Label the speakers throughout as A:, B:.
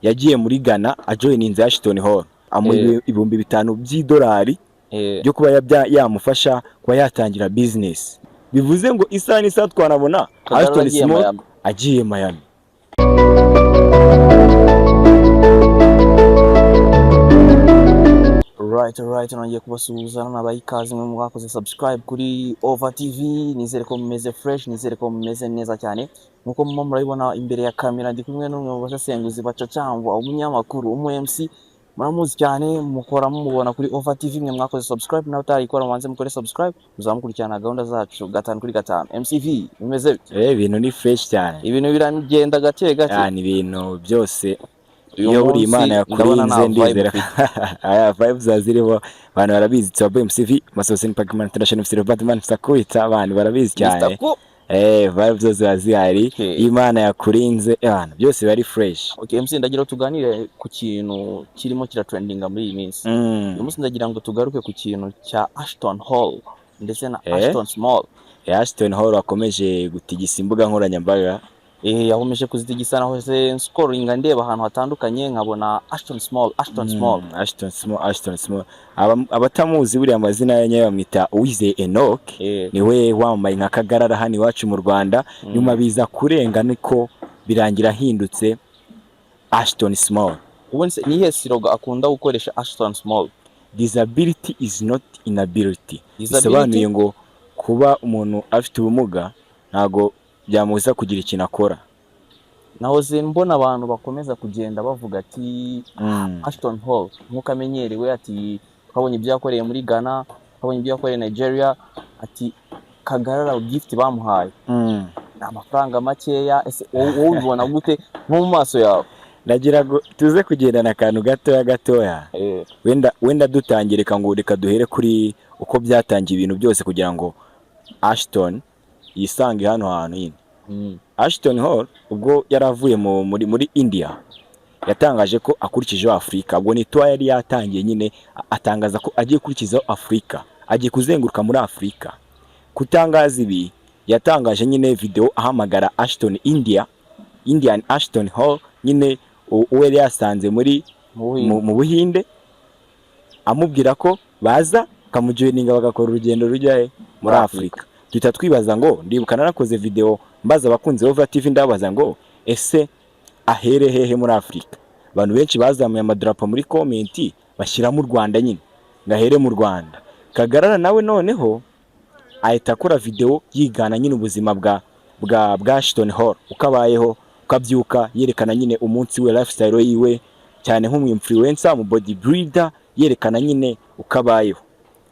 A: Yagiye muri Ghana ajoininze Ashton Hall, amuha 5,000 by'idolari byo kuba yamufasha kuba yatangira business. Bivuze ngo isaha n'isaha twanabona
B: Kagarara
A: Ashton
B: agiye
A: Small
B: Miami.
A: agiye Miami.
B: Right, nongeye kubasuhuza nabaha ikaze mwe mwakoze subscribe kuri Over TV. Nizere ko mumeze fresh, nizere ko mumeze neza cyane. Nkuko murimo murabibona imbere ya kamera, ndi kumwe n'umwe mu basesenguzi bacacangwa, umunyamakuru, umu MC, muramuzi cyane, mukora mumubona kuri Over TV. Mwe mwakoze subscribe n'abatarayikora, mubanze mukore subscribe, muzamukurikirana gahunda zacu gatanu kuri gatanu. MCV, bimeze bite?
A: Ibintu ni fresh cyane.
B: Ibintu biragenda gake gake.
A: Ni ibintu byose.
B: Uyu
A: Iyo buri
B: munsi
A: Imana
B: ndabona
A: yakurinze,
B: nta vibe
A: ndizera
B: ufite.
A: aya vibes ziba zirimo, abantu barabizi. Tuba MCV Masosin Pac-Man International Mr. Batman Mr. Kuita, abantu barabizi cyane.
B: Mr. Ku.
A: Vibes zose ziba zihari.
B: Okay.
A: Iyo Imana yakurinze, abantu byose biba ari fresh.
B: Okay, MC, ndagira ngo tuganire ku kintu kirimo kiratrendinga muri iyi minsi. Uyu munsi ndagira ngo tugaruke ku kintu cya Ashton Hall ndetse na Ashton Small.
A: Ashton Hall akomeje gutigisa imbuga nkoranyambaga.
B: Yakomeje kuzitigisa, naho se scrollinga ndeba ahantu hatandukanye nkabona Ashton Small, Ashton Small.
A: Ashton Small, Ashton Small. Abatamuzi buriya amazina ye nyayo bamwita Uwizeye Enoch. Niwe wamamaye nka Kagarara hano iwacu mu Rwanda. Nyuma biza kurenga, niko birangira ahindutse Ashton Small.
B: Ubundi se nihe slogan akunda gukoresha Ashton Small?
A: "Disability is not inability."
B: Disability?
A: Bisobanuye ngo kuba umuntu afite ubumuga ntago byamubuza kugira ikintu akora.
B: Nahoze mbona abantu bakomeza kugenda bavuga ati Ashton Hall nk'uko amenyerewe, ati twabonye ibyo yakoreye muri Ghana, twabonye ibyo yakoreye Nigeria, ati Kagarara gift bamuhaye ni amafaranga makeya. Ese wowe ubibona gute nko mu maso yawe?
A: Ndagira ngo tuze kugendana akantu gatoya gatoya. Wenda dutangiye, reka ngo reka duhere kuri uko byatangiye ibintu byose kugira ngo Ashton yisange hano hantu nyine. Ashton Hall ubwo yari avuye muri India, yatangaje ko akurikijeho Afurika. Ubwo ni tour yari yatangiye nyine, atangaza ko agiye gukurikizaho Afurika, agiye kuzenguruka muri Afurika. Kutangaza ibi, yatangaje nyine video ahamagara Ashton India, Indian Ashton Hall nyine, uwo yari yasanze muri
B: Mu Buhinde.
A: mu Buhinde, amubwira ko baza bakamujoininga bagakora urugendo rujya he? Muri
B: Muri
A: Afurika. Duhita twibaza ngo, ndibuka narakoze video mbaza abakunzi ba Over TV, ndabaza ngo ese ahere hehe muri Afurika? Abantu benshi bazamuye amadarapo muri comment, bashyiramo u Rwanda nyine ngo ahere mu Rwanda. Kagarara nawe noneho ahita akora video yigana nyine ubuzima bwa Ashton Hall, uko abayeho, uko abyuka, yerekana nyine umunsi we, lifestyle yiwe cyane nk'umu influencer, mu bodybuilder, yerekana nyine uko abayeho.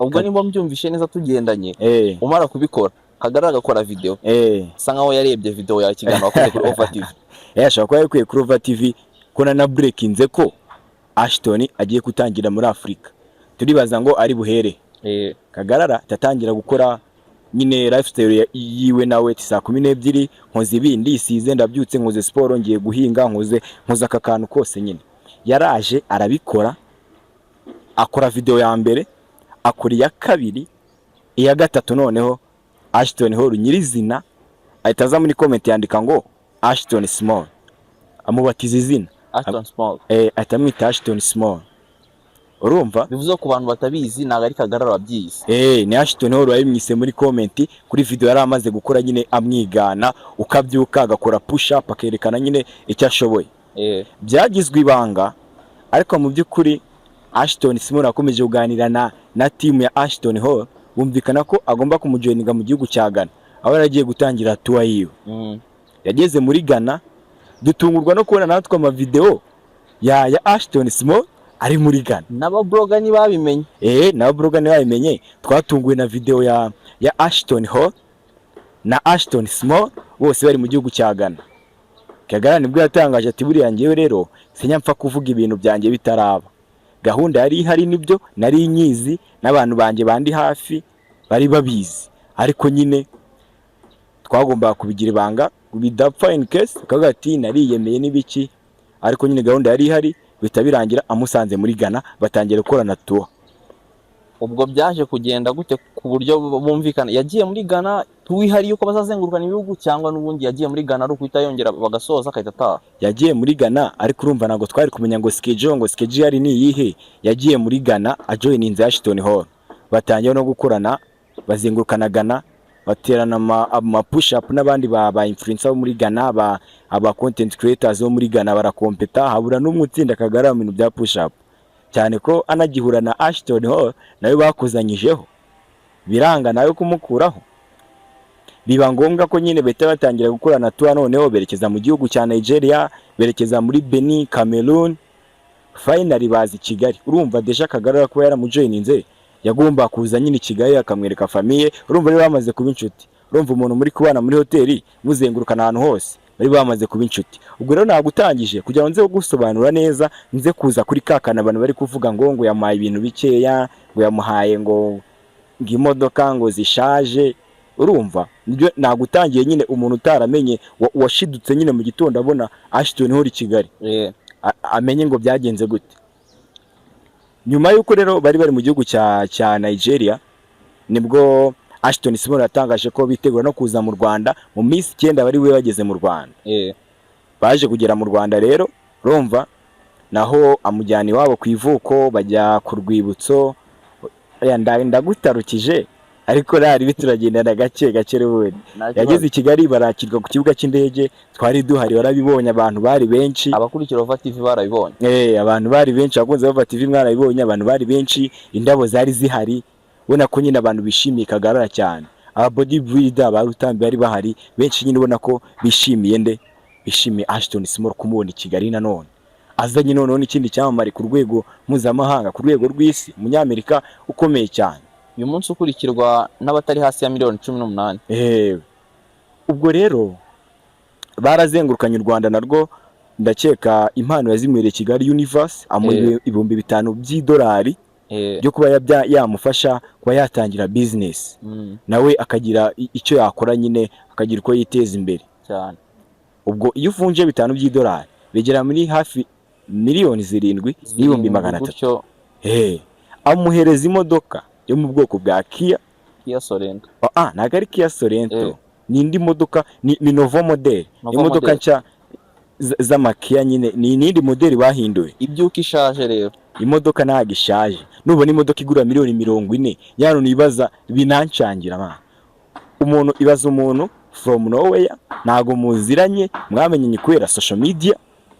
B: Ubwo nimba mbyumvishe neza tugendanye, umara kubikora Kagarara agakora video, asa nkaho yarebye video yawe, ikiganiro wakoze kuri Over TV.
A: Ashobora kuba yarikuye kuri Over TV ko na breakinze ko Ashton agiye gutangira muri Afurika, turibaza ngo ari buhere. Kagarara atangira gukora nyine lifestyle yiwe nawe, ati saa 12 nkoze ibi, ndisize, ndabyutse, nkoze siporo, ngiye guhinga, nkoze aka kantu kose nyine. Yaraje arabikora, akora video ya mbere, akora iya kabiri, iya gatatu. Noneho Ashton Hall nyirizina ahita aza muri comment yandika ngo Ashton Small, amubatiza izina.
B: Ashton Small.
A: Ahita amwita Ashton Small, urumva?
B: Bivuze ko ku bantu batabizi, ntabwo ari Kagarara wabyize.
A: Ni Ashton Hall wabimwise muri comment kuri video yari amaze gukora nyine, amwigana ukabyuka, agakora push up, akerekana nyine icyo ashoboye. Byagizwe ibanga, ariko mu by'ukuri Ashton Small akomeje kuganira na team ya Ashton Hall, bumvikana ko agomba kumujoininga mu gihugu cya Ghana aho yari agiye gutangira tour yiwe. Yageze muri Ghana, dutungurwa no kubona natwe amavideo ya Ashton Small ari muri Ghana.
B: N'ababloga ntibabimenye.
A: Nawe blogger ntibabimenye. Twatunguwe na video ya Ashton Hall na Ashton Small bose bari mu gihugu cya Ghana. Kagarara nibwo yatangaje ati buriya njyewe rero sinyapfa kuvuga ibintu byanjye bitaraba. Gahunda yari ihari, nibyo nari nyizi, n'abantu banjye bandi hafi bari babizi, ariko nyine twagombaga kubigira ibanga bidapfa, in case ukavuga ati nariyemeye n'ibiki. Ariko nyine gahunda yari ihari, bihita birangira amusanze muri Ghana, batangira gukorana tour.
B: Ubwo byaje kugenda gute ku buryo bumvikana? Yagiye muri Ghana tuwihariye uko bazazengurukana ibihugu, cyangwa n'ubundi yagiye muri Ghana ari ukuhita yongera bagasoza akahita ataha?
A: Yagiye muri Ghana, ariko urumva ntabwo twari kumenya ngo schedule yari ni iyihe. Yagiye muri Ghana ajoininze Ashton Hall, batangiye no gukorana, bazengurukana Ghana, baterana ama push up n'abandi ba influencer bo muri Ghana, ba aba content creators bo muri Ghana, barakompeta, habura n'umwe utsinda Kagarara mu bintu bya push up, cyane ko anagihura na Ashton Hall nawe bakozanyijeho, biranga nawe kumukuraho. Biba ngombwa ko nyine bahita batangira gukorana tour, noneho berekeza mu gihugu cya Nigeria, berekeza muri Benin, Cameroon, finally baza i Kigali. Urumva déjà Kagarara kuba yaramujoininze, yagomba kuza nyine i Kigali akamwereka famille. Urumva rero bamaze kuba inshuti. Urumva umuntu muri kubana muri hoteli, muzengurukana ahantu hose, bari bamaze kuba inshuti. Ubwo rero nagutangije kugira ngo nze kugusobanura neza, nze kuza kuri kakana abantu bari kuvuga ngo yamuhaye ibintu bikeya, ngo yamuhaye ngo imodoka ngo zishaje. Urumva nibyo nagutangiye nyine, umuntu utaramenye washidutse nyine mu gitondo abona Ashton Hall i Kigali, amenye ngo byagenze gute. Nyuma y'uko rero bari mu gihugu cya Nigeria, nibwo Ashton Small yatangaje ko bitegura no kuza mu Rwanda mu minsi 9 bari bube bageze mu Rwanda. Baje kugera mu Rwanda rero, urumva naho amujyana iwabo ku ivuko, bajya ku rwibutso. Oya, ndagutarukije ariko nari turagendana gake gake n'ubundi.
B: Nta kibazo.
A: Yageze i Kigali, barakirwa ku kibuga cy'indege, twari duhari, warabibonye, abantu bari benshi.
B: Abakurikira Ova TV barabibonye.
A: Abantu bari benshi, abakunzi ba TV mwarabibonye, abantu bari benshi, indabo zari zihari, ubona ko nyine abantu bishimiye Kagarara cyane. Aba bodybuilder ba Rutambi bari bahari benshi nyine, ubona ko bishimiye nde? Bishimiye Ashton Small kumubona i Kigali nanone azanye noneho n'ikindi cyamamare ku rwego mpuzamahanga, ku rwego rw'isi, umunyamerika ukomeye cyane.
B: Uyu munsi ukurikirwa n'abatari hasi ya miliyoni 18.
A: Ubwo rero barazengurukanye u Rwanda narwo, ndakeka impano yazimwereye Kigali Universe, amuha 5000 by'idolari byo kuba yamufasha kuba yatangira business, nawe akagira icyo yakora nyine, akagira uko yiteza imbere. Ubwo iyo uvunje 5 by'idolari bigera muri hafi miliyoni 7,300,000.
B: Gutyo.
A: Amuhereza imodoka yo mu bwoko bwa Kia.
B: Kia Sorento.
A: Ah, ntabwo ari Kia Sorento. Ni indi modoka, ni nouveau model.
B: Nouveau
A: Imodoka
B: model.
A: nshya z'amakia nyine, ni indi model bahinduye.
B: Ibyuka ishaje rero.
A: Imodoka ntabwo ishaje. Nubona imodoka igura miliyoni 40, yano nibaza binancangira man. Umuntu ibaza, umuntu from nowhere, ntabwo muziranye, mwamenyanye kubera social media,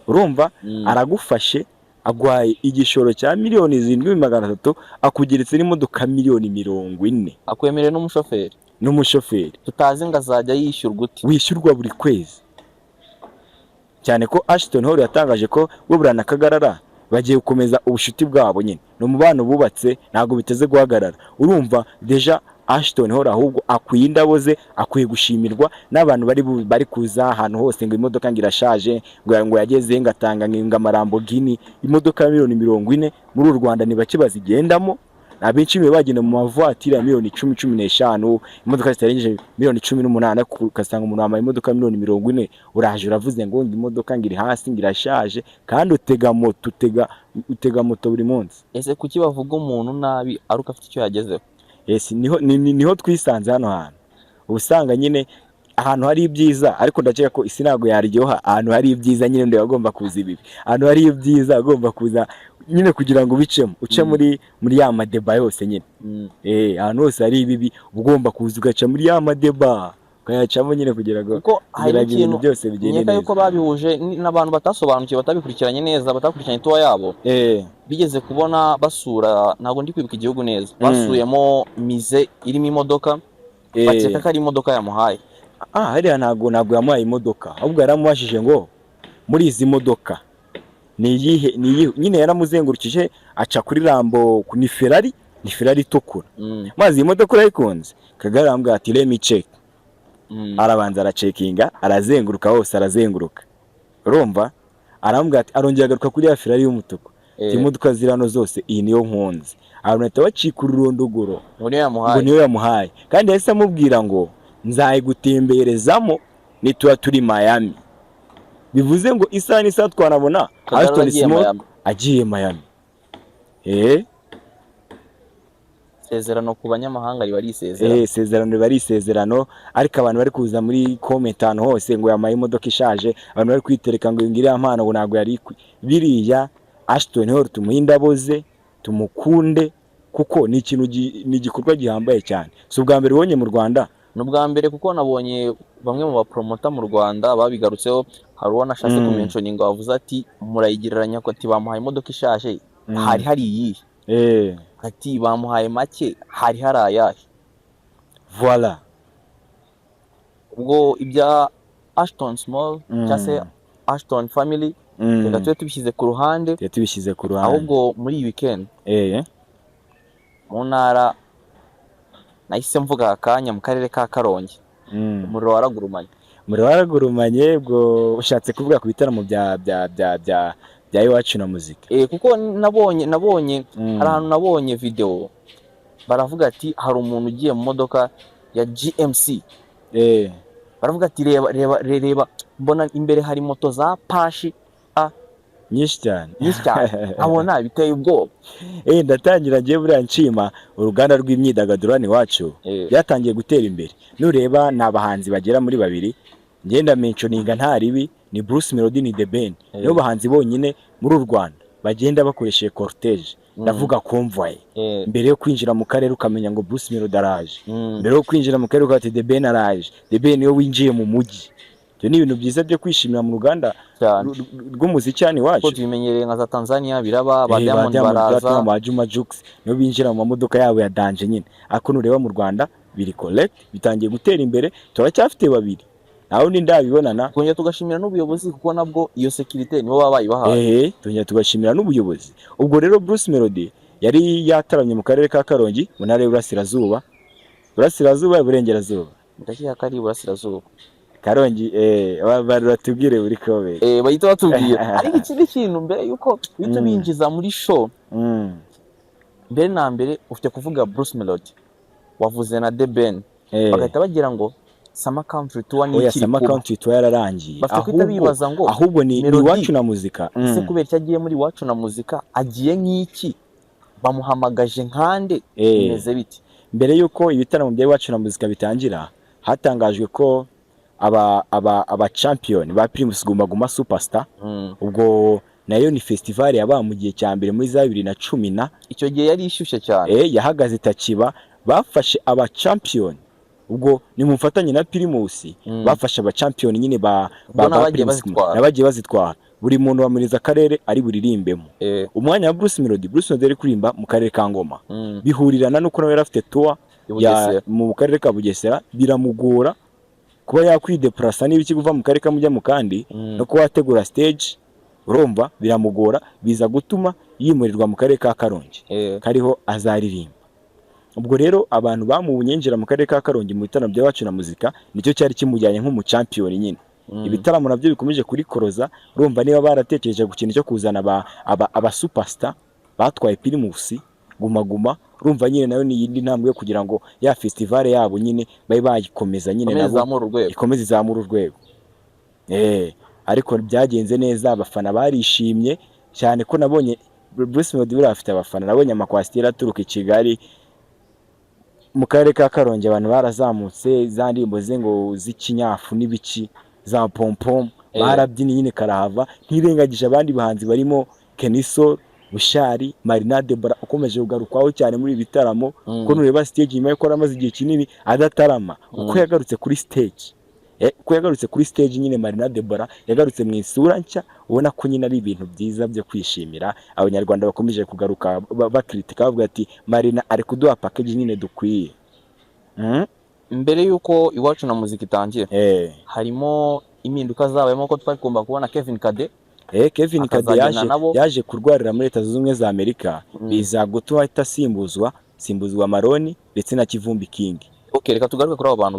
A: urumva, aragufashe aguhaye igishoro cya miliyoni 7,300, akugeretse n'imodoka miliyoni 40.
B: Akwemereye n'umushoferi.
A: N'umushoferi.
B: Tutazi ngo azajya yishyurwa ute.
A: Wishyurwa buri kwezi, cyane ko Ashton Hall yatangaje ko we buriya na Kagarara bagiye gukomeza ubucuti bwabo nyine, ni umubano bubatse, ntabwo biteze guhagarara. Urumva déjà Ashton Hall ahubwo akwiye indabo ze, akwiye gushimirwa n'abantu bari kuza ahantu hose ngo imodoka ngo irashaje, ngo yageze ngo atanga ngo amalamborghini. Imodoka ya miliyoni 40 muri uru Rwanda ni bake bazigendamo. Abenshi biba bagenda mu mavatiri ya miliyoni 10, 15, imodoka zitarengeje miliyoni 18, ariko ugasanga umuntu wambaye imodoka miliyoni 40, uraje uravuze ngo imodoka ngo iri hasi, ngo irashaje, kandi utega moto, utega moto buri munsi.
B: Ese kuki bavuga umuntu nabi ari uko afite icyo yagezeho?
A: Yes, niho twisanze hano hantu. Uba usanga nyine ahantu hari ibyiza, ariko ndakeka ko isi ntabwo yaryoha. Ahantu hari ibyiza nyine ndeba agomba kuza ibibi, ahantu hari ibyiza agomba kuza nyine kugira ngo ubicemo, uce muri ya madeba yose nyine. Ahantu hose hari ibibi uba ugomba kuza ugaca muri ya madeba, ukayacamo nyine kugira ngo
B: Kuko hari
A: kugira ngo ibintu
B: ikintu
A: byose bigende
B: nkeka yuko
A: neza.
B: Babihuje n'abantu batasobanukiwe, batabikurikiranye neza, batakurikiranye tour yabo. Bigeze kubona basura, ntabwo ndi kwibuka igihugu neza, basuyemo musée irimo imodoka, bakeka ko ari imodoka yamuhaye.
A: Ah, hariya ntabwo yamuhaye imodoka, ahubwo yaramubajije ngo muri izi modoka ni iyihe, ni iyihe nyine. Yaramuzengurukije aca kuri Lambo, ni Ferrari, ni Ferrari itukura. Maze iyi modoka urayikunze? Kagame aramubwira ati: "Let me check." Arabanza aracekinga, arazenguruka hose, arazenguruka. Urumva aramubwira ati, arongera agaruka kuri ya Ferrari y'umutuku. Ati: "Imodoka ziri hano zose iyi niyo nkunze." Abantu bahita bacika ururondogoro.
B: Ngo niyo
A: Ngo
B: yamuhaye.
A: Niyo yamuhaye, kandi yahise amubwira ngo nzayigutemberezamo nituba turi Miami, bivuze ngo isaha n'isaha twanabona
B: Kagame
A: Ashton
B: agiye
A: Small
B: Miami.
A: Agiye Miami.
B: Isezerano ku banyamahanga riba ari isezerano.
A: Isezerano riba ari isezerano, ariko abantu bari kuza muri comment ahantu hose ngo yamaye imodoka ishaje, abantu bari kwitereka ngo iriya mpano ngo ntabwo yari ikwiye. Biriya Ashton Hall tumuhe indabo ze, tumukunde, kuko ni ikintu ni igikorwa gihambaye cyane. Si ubwa mbere ubonye mu Rwanda.
B: Ni ubwa mbere, kuko nabonye bamwe mu bapromota mu Rwanda babigarutseho. Hari uwo nashatse kumentioninga wavuze ati murayigereranya ko ati bamuhaye imodoka ishaje, hari hari iyihe? Ati bamuhaye make, hari hari ayahe?
A: Voilà.
B: Ubwo ibya Ashton Small cyangwa se Ashton Family, reka tube tubishyize ku ruhande.
A: Tujya tubishyize ku ruhande.
B: Ahubwo muri iyi weekend mu ntara, nahise mvuga akanya, mu karere ka Karongi, umuriro waragurumanye.
A: Umuriro waragurumanye. Ubwo ushatse kuvuga ku bitaramo bya Iwacu na Muzika.
B: Kuko nabonye hari ahantu nabonye video, baravuga ati hari umuntu ugiye mu modoka ya GMC. Baravuga ati reba, reba, reba, mbona imbere hari moto za Pashi a
A: Nyinshi cyane.
B: Nyinshi cyane, nkabona biteye ubwoba.
A: Ndatangira ngiye buriya nshima uruganda rw'imyidagaduro hano iwacu, byatangiye gutera imbere. Nureba ni abahanzi bagera muri babiri ngenda mentioninga nta ribi, ni Bruce Melody, ni The Ben. Nibo bahanzi bonyine muri uru Rwanda bagenda bakoresheje cortège, ndavuga convoy. Mbere yo kwinjira mu karere ukamenya ngo Bruce Melody araje. Mbere yo kwinjira mu karere ukati The Ben araje. The Ben iyo winjiye mu mujyi, ibyo ni ibintu byiza byo kwishimira mu ruganda
B: Cyane.
A: rw'umuziki hano iwacu.
B: Kuko tubimenyereye nka za Tanzania, biraba ba
A: ba
B: Diamond
A: Diamond
B: baraza.
A: Platnumz, ba Juma Jux nibo binjira mu mamodoka yabo ya danger nyine. Ariko nureba mu Rwanda biri correct, bitangiye gutera imbere. Turacyafite babiri, nawe undi ndabibonana.
B: Twongera tugashimira n'ubuyobozi, kuko nabwo iyo sécurité nibo baba bayibahaye.
A: Tongera tugashimira n'ubuyobozi. Ubwo rero Bruce Melody yari yataramye mu karere ka Karongi, mu ntara y'Iburasirazuba, Burasirazuba, Iburengerazuba?
B: Ndakeka ko ari Iburasirazuba.
A: Karongi, batubwire buri comment.
B: Bahita batubwira. Ariko ikindi kintu, mbere yuko uhita binjiza muri show, mbere na mbere ufite kuvuga Bruce Melody, wavuze na The Ben, bagahita bagira ngo Summer Country Tour ni
A: Oya,
B: ikiri
A: Summer
B: kuba.
A: Country Tour yararangiye.
B: Bafite guhita bibaza ngo
A: Ahubwo ni
B: Melody,
A: Iwacu na Muzika.
B: ese kubera icyo agiye muri Iwacu na Muzika, agiye nk'iki? Bamuhamagaje nkande? Bimeze biti?
A: Mbere y'uko ibitaramo bya Iwacu na Muzika bitangira, hatangajwe ko aba champion ba Primus Guma Guma Superstar, ubwo nayo ni festival yabaye mu gihe cya mbere muri za 2010 na
B: Icyo gihe yari ishyushye cyane.
A: Yahagaze itakiba. Bafashe aba champion, ubwo ni mu bufatanye na Primus. Bafashe aba champion nyine
B: Ubwo
A: ba
B: n'abagiye
A: Primus Guma,
B: bazitwara.
A: n'abagiye bazitwara, buri muntu bamuriza akarere ari buririmbemo. Umwanya wa Bruce Melody, Bruce Melody ari kuririmba mu karere ka Ngoma, bihurirana nuko nawe yari afite tour
B: I Bugesera.
A: mu karere ka Bugesera, biramugora kuba yakwideplasa n'ibiki, kuva mu karere kamwe ujya mu kandi, no kuba yategura stage, urumva biramugora, biza gutuma yimurirwa mu karere ka Karongi, kariho azaririmba. Ubwo rero abantu bamubonye yinjira mu karere ka Karongi mu bitaramo bya Iwacu na Muzika, nicyo cyari kimujyanye nk'umuchampion nyine. Ibitaramo nabyo bikomeje kurikoroza. Urumva niba baratekereje ku kintu cyo kuzana aba superstar batwaye Primus Guma Guma, urumva nyine nayo ni iyindi ntambwe yo kugira ngo ya festival yabo nyine babe bayikomeza nyine,
B: ikomeze
A: nabo
B: izamura urwego.
A: Ikomeze izamura urwego. Ariko byagenze neza, abafana barishimye cyane, ko nabonye Bruce Melody buriya afite abafana. Nabonye amakwasiteri aturuka i Kigali, mu karere ka Karongi abantu barazamutse, za ndirimbo ze ngo z'ikinyafu n'ibiki za pompom, barabyinnye nyine karahava. Ntirengagije abandi bahanzi barimo Kenny Sol, Bushali, Marina, Deborah ukomeje kugarukwaho cyane muri ibi bitaramo, ko nureba stage nyuma yuko yari amaze igihe kinini adatarama, uko yagarutse kuri stage, uko yagarutse kuri stage nyine, Marina Deborah yagarutse mu isura nshya, ubona ko nyine ari ibintu byiza byo kwishimira. Abanyarwanda bakomeje kugaruka bakritika bavuga ati Marina ari kuduha package nyine dukwiye.
B: Mbere y'uko Iwacu na Muzika itangira, harimo impinduka zabayemo, ko twari tugomba kubona Kevin Kade
A: Kevin Kade
B: akazagenda
A: yaje
B: nabo.
A: Yaje kurwarira muri Leta Zunze Ubumwe za Amerika, biza gutuma ahita asimbuzwa Maroni ndetse na Kivumbi King.
B: Okay, reka tugaruke kuri abo bantu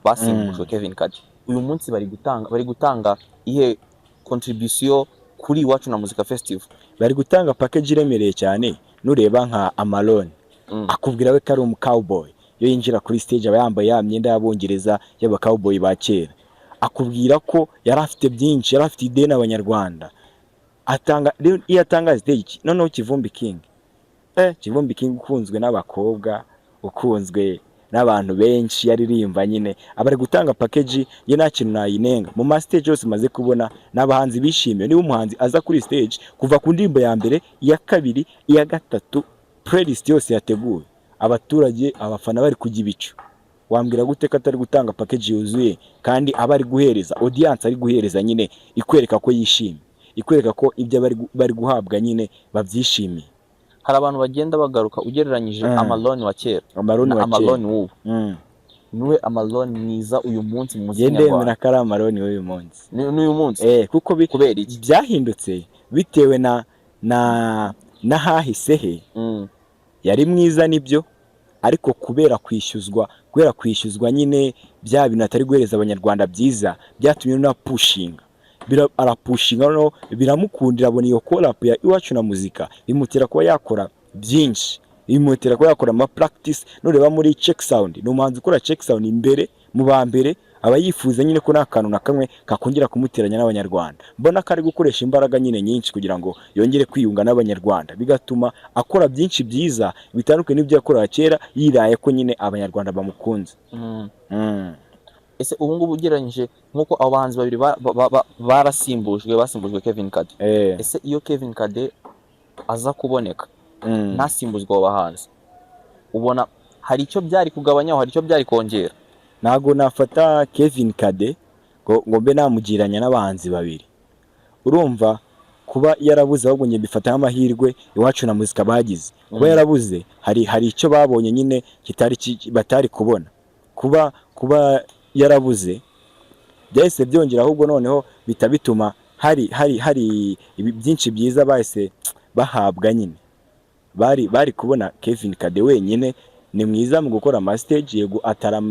B: basimbujwe Kevin Kade. Uyu munsi bari gutanga ihe contribution kuri Iwacu na Muzika Festival?
A: Bari gutanga package iremereye cyane. Nureba nka Amalon, akubwira we ko ari umu cowboy. Iyo yinjira kuri stage aba yambaye ya myenda y'Abongereza y'aba cowboy ba kera. Akubwira ko yari afite byinshi, yari afite ideni Abanyarwanda atanga. Rero iyo atanga stage, noneho Kivumbi King Kivumbi King ukunzwe n'abakobwa, ukunzwe n'abantu benshi, yaririmba nyine aba ari gutanga package ye, nta kintu nayinenga. Mu ma stage yose maze kubona n'abahanzi bishimiye, niba umuhanzi aza kuri stage kuva ku ndirimbo ya mbere, iya kabiri, iya gatatu, playlist yose yateguwe, abaturage, abafana bari kujya ibicu, wambwira gute ko atari gutanga package yuzuye, kandi aba ari guhereza audience, ari guhereza nyine ikwereka ko yishimye, ikwereka ko ibyo bari guhabwa nyine babyishimiye?
B: Hari abantu bagenda bagaruka ugereranyije Amalon wa kera
A: Amalon
B: na
A: wa kera.
B: Amalon w'ubu, niwe Amalon mwiza uyu munsi mu muziki
A: Njye ndemera
B: nyarwanda?
A: ko ari Amalon w'uyu munsi.
B: N'uyu munsi?
A: Kuko
B: Kubera iki?
A: byahindutse bitewe na n'ahahise he. Yari mwiza nibyo, ariko kubera kwishyuzwa nyine bya bintu atari guhereza Abanyarwanda byiza, byatumye noneho apushinga. Arapushinga, noneho biramukundira, abona iyo collab ya Iwacu na Muzika, bimutera kuba yakora byinshi, bimutera kuba yakora ama practice. Nureba muri check sound, ni umuhanzi ukora check sound imbere mu ba mbere, aba yifuza nyine ko nta kantu na kamwe kakongera kumuteranya n'Abanyarwanda. Mbona ko ari gukoresha imbaraga nyine nyinshi kugira ngo yongere kwiyunga n'Abanyarwanda, bigatuma akora byinshi byiza bitandukanye n'ibyo yakoraga kera, yiraye ko nyine Abanyarwanda bamukunze.
B: Ese ubu ngubu ugereranyije nk'uko abo bahanzi babiri barasimbujwe, basimbujwe Kevin Kade, ese iyo Kevin Kade aza kuboneka ntasimbuzwe abo bahanzi, ubona hari icyo byari kugabanyaho, hari icyo byari kongera?
A: Ntabwo nafata Kevin Kade ngo mbe namugiranya n'abahanzi babiri. Urumva kuba yarabuze, ahubwo njye mbifata nk'amahirwe Iwacu na Muzika bagize. Kuba yarabuze, hari icyo babonye nyine kitari batari kubona. Kuba yarabuze byahise byongera ahubwo noneho bita bituma hari byinshi byiza bahise bahabwa nyine. Bari kubona Kevin Kade wenyine ni mwiza mu gukora ama stage, yego,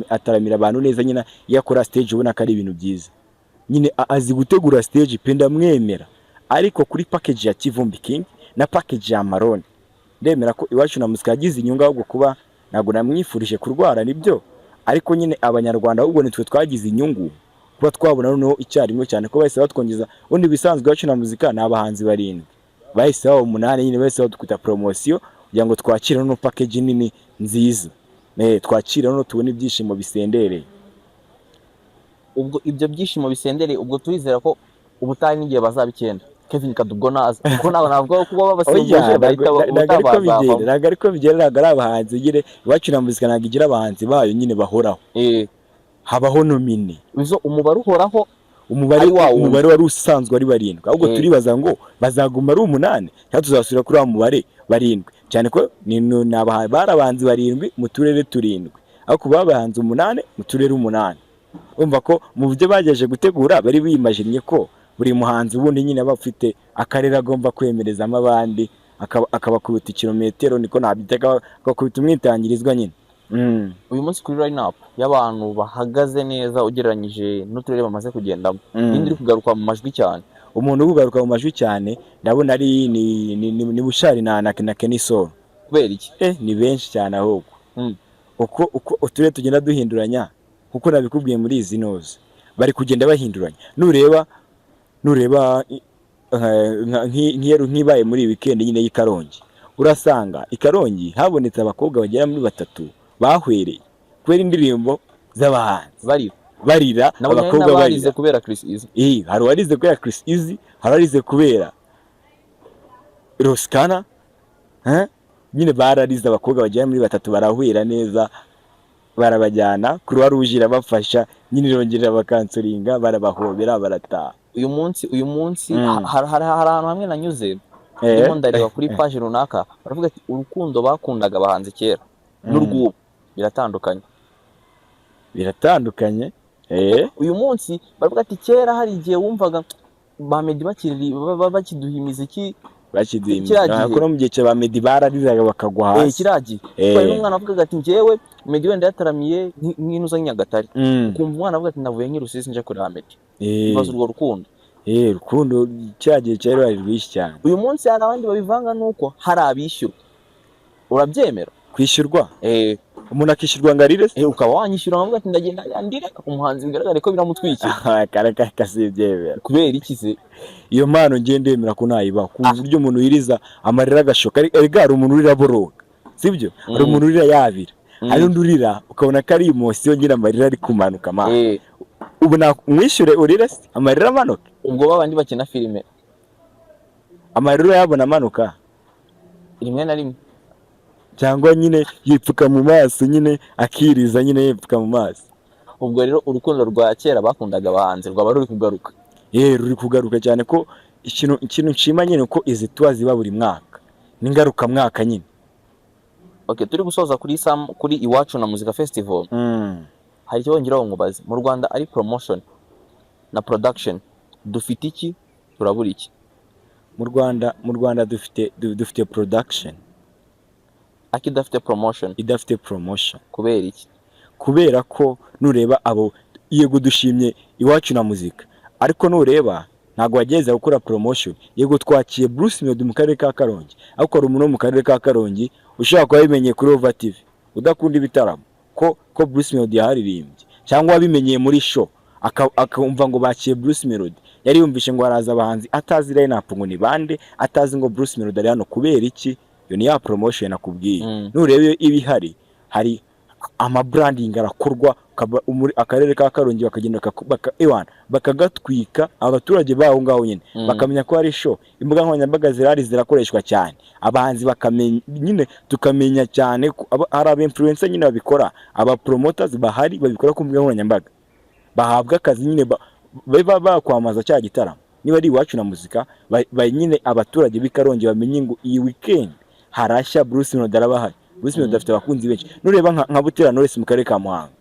A: ataramira abantu neza nyine. Iyo akora stage ubona ko ari ibintu byiza nyine, azi gutegura stage pe, ndamwemera. Ariko kuri package ya Kivumbi King na package ya Amalon, ndemera ko Iwacu na Muzika yagize inyungu. Ahubwo kuba ntabwo namwifurije kurwara nibyo, ariko nyine Abanyarwanda ahubwo nitwe twagize inyungu kuba twabona noneho icyarimwe, cyane ko bahise batwongeza. Ubundi bisanzwe Iwacu na Muzika ni abahanzi barindwi, bahise baba umunani nyine, bahise badukubita promotion kugira ngo twakire noneho package nini nziza, twakire noneho tubone ibyishimo bisendereye.
B: Ubwo ibyo byishimo bisendereye, ubwo turizera ko ubutaha n'igihe bazaba icyenda, Kevin Kade ubwo naza, kuko nawe navuga ko kuba babasimbuje
A: Oya,
B: bahita
A: ntabwo ariko
B: ubutaha
A: bigenda,
B: bazavamo.
A: ntabwo ariko bigenda, ntabwo ari abahanzi nyine. Iwacu na Muzika ntabwo igira abahanzi bayo nyine bahoraho, habaho nominee.
B: Bizo umubare uhoraho
A: Umubare
B: ari wa wundi.
A: Umubare wari usanzwe ari barindwi, ahubwo turibaza ngo bazaguma ari umunani cyangwa tuzasubira kuri wa mubare barindwi, cyane ko ni bari abahanzi barindwi mu turere turindwi, ariko babahanze umunani mu turere umunani. Urumva ko mu byo bagerageje gutegura bari bimajinnye ko buri muhanzi ubundi nyine aba afite akarere agomba kwemerezamo abandi, akabakubita ikirometero, niko nabyita, akabakubita umwitangirizwa nyine.
B: Uyu munsi kuri line up y'abantu bahagaze neza ugereranyije n'uturere bamaze kugendamo, ninde uri kugaruka mu majwi cyane?
A: Umuntu uri kugaruka mu majwi cyane ndabona ari ni Bushali na Kenny Sol.
B: Kubera iki?
A: Ni benshi cyane ahubwo. Uko uturere tugenda duhinduranya, kuko nabikubwiye muri izi noze bari kugenda bahinduranya. Nureba nk'ibaye muri iyi weekend nyine y'i Karongi, urasanga i Karongi habonetse abakobwa bagera muri batatu bahwereye kubera indirimbo z'abahanzi.
B: Barira.
A: Barira.
B: Nabonye hari
A: Abakobwa
B: n'abarize
A: barira.
B: kubera Chris Eazy.
A: Hari uwarize kubera Chris Eazy, hari uwarize kubera Ross Kana, eh? Nyine bararize, abakobwa bagera muri batatu barahwera neza, barabajyana, Croix Rouge irabafasha nyine, irongera bakansoringa, barabahobera, barataha.
B: Uyu munsi hari ahantu hamwe nanyuze, ndimo ndareba kuri page runaka, baravuga ati urukundo bakundaga abahanzi kera n'urw'ubu biratandukanye.
A: Biratandukanye.
B: Uyu munsi baravuga ati kera hari igihe wumvaga ba Meddy bakiri bakiduha imiziki
A: Bakiduha
B: kiriya gihe.
A: Ko no mu gihe cya ba Meddy barariraga bakagwa hasi.
B: Kiriya gihe hari n'umwana wavugaga ati njyewe Meddy wenda yataramiye nk'inuza Nyagatare, ukumva umwana avuga ati navuye nk'i Rusizi nje kureba Meddy. Ibaze urwo rukundo.
A: Urukundo cya gihe cyari ruhari rwinshi cyane.
B: Uyu munsi hari abandi babivanga nuko hari abishyurwa, urabyemera?
A: Kwishyurwa?
B: Eh.
A: Umuntu akishyurwa ngo arire se?
B: Eh, ukaba wanyishyura nkavuga ati ndagenda yandire, umuhanzi bigaragare ko biramutwikira.
A: Kare kasibyemera.
B: Kubera iki se?
A: Iyo mpano ngiye ndemera ko nayibaho, ku buryo umuntu yiriza amarira agashoka. Erega hari umuntu urira boroga, sibyo? Hari umuntu urira yabira, hari undi urira ukabona ko ari emotion nyine, amarira ari kumanuka ma. Ubu mwishyure urire se, amarira amanuka?
B: Ubwo babandi bakina filime?
A: Amarira urayabona amanuka?
B: Rimwe na rimwe.
A: Cyangwa nyine yipfuka mu maso nyine, akiriza nyine yipfuka mu maso.
B: Ubwo rero urukundo rwa kera bakundaga abahanzi rwaba ruri kugaruka?
A: Ye, ruri kugaruka cyane, ko ikintu nshima nyine ko izi tuwa ziba buri mwaka, ni ngarukamwaka nyine.
B: Okay, turi gusoza kuri Sam, kuri Iwacu na Muzika Festival. Hari icyo wongeraho nkubaze: mu Rwanda ari promotion na production, dufite iki, turabura iki?
A: Mu Rwanda dufite production.
B: Ariko idafite promotion.
A: Idafite promotion.
B: Kubera iki?
A: Kubera ko nureba abo, yego dushimye Iwacu na Muzika, ariko nureba ntabwo wagerageza gukora promotion. Yego twakiye Bruce Melody mu karere ka Karongi, ariko hari umuntu wo mu karere ka Karongi ushobora kuba yabimenyeye kuri Ova TV, udakunda ibitaramo, ko Bruce Melody yaharirimbye, cyangwa wabimenyeye muri show, akumva ngo bakiye Bruce Melody, yari yumvishe ngo haraza abahanzi, atazi line up ngo ni bande, atazi ngo Bruce Melody ari hano kubera iki. Iyo ni ya promotion nakubwiye. Nureba iyo iba ihari, hari ama branding arakorwa, akarere ka Karongi bakagenda ewana, bakagatwika abaturage baho ngaho nyine, bakamenya ko hari show. Imbuga nkoranyambaga zirahari, zirakoreshwa cyane, abahanzi bakamenya nyine, tukamenya cyane ko hari aba influencer nyine babikora, aba promoters bahari babikora ku mbuga nkoranyambaga, bahabwa akazi nyine, babe bakwamamaza cya gitaramo. Niba ari Iwacu na Muzika, nyine abaturage b'i Karongi bamenye ngo iyi weekend harashya, Bruce Melody arabahari. Bruce Melody afite abakunzi benshi. Nureba nka Butera Knowless mu karere ka Muhanga,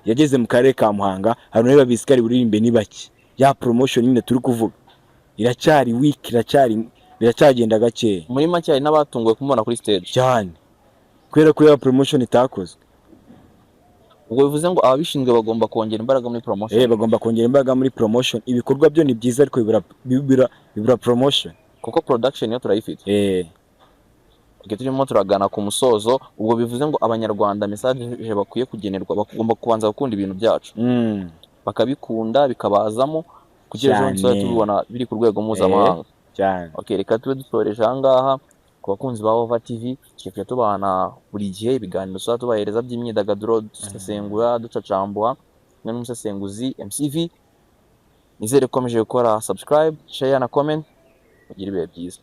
A: yageze mu karere ka Muhanga, hari n'ababizi babizi ko ari buririmbe ni bake. Ya promotion nyine turi kuvuga iracyari weak, biracyagenda gakeya.
B: Muri make hari n'abatunguwe kumubona kuri stage.
A: Cyane, kubera ko ya promotion itakozwe.
B: Ubwo bivuze ngo ababishinzwe bagomba kongera imbaraga muri promotion.
A: Eh, bagomba kongera imbaraga muri promotion. Ibikorwa byo ni byiza, ariko bibura promotion.
B: Kuko production yo turayifite. Okay, turimo turagana ku musozo. Ubwo bivuze ngo Abanyarwanda message bakwiye kugenerwa, bagomba kubanza gukunda ibintu byacu, bakabikunda, bikabazamo, kugira ejo
A: Cyane.
B: tuzajye tubibona biri ku rwego mpuzamahanga.
A: Cyane.
B: Okay, reka tube dusoreje aha ngaha. Ku bakunzi ba Ova TV, tujya tubana buri gihe, ibiganiro tuzajya tubahereza by'imyidagaduro, dusesengura, ducacambura hamwe n'umusesenguzi MCV. Nizere ko ukomeje gukora subscribe, share na comment. Mugire ibihe byiza.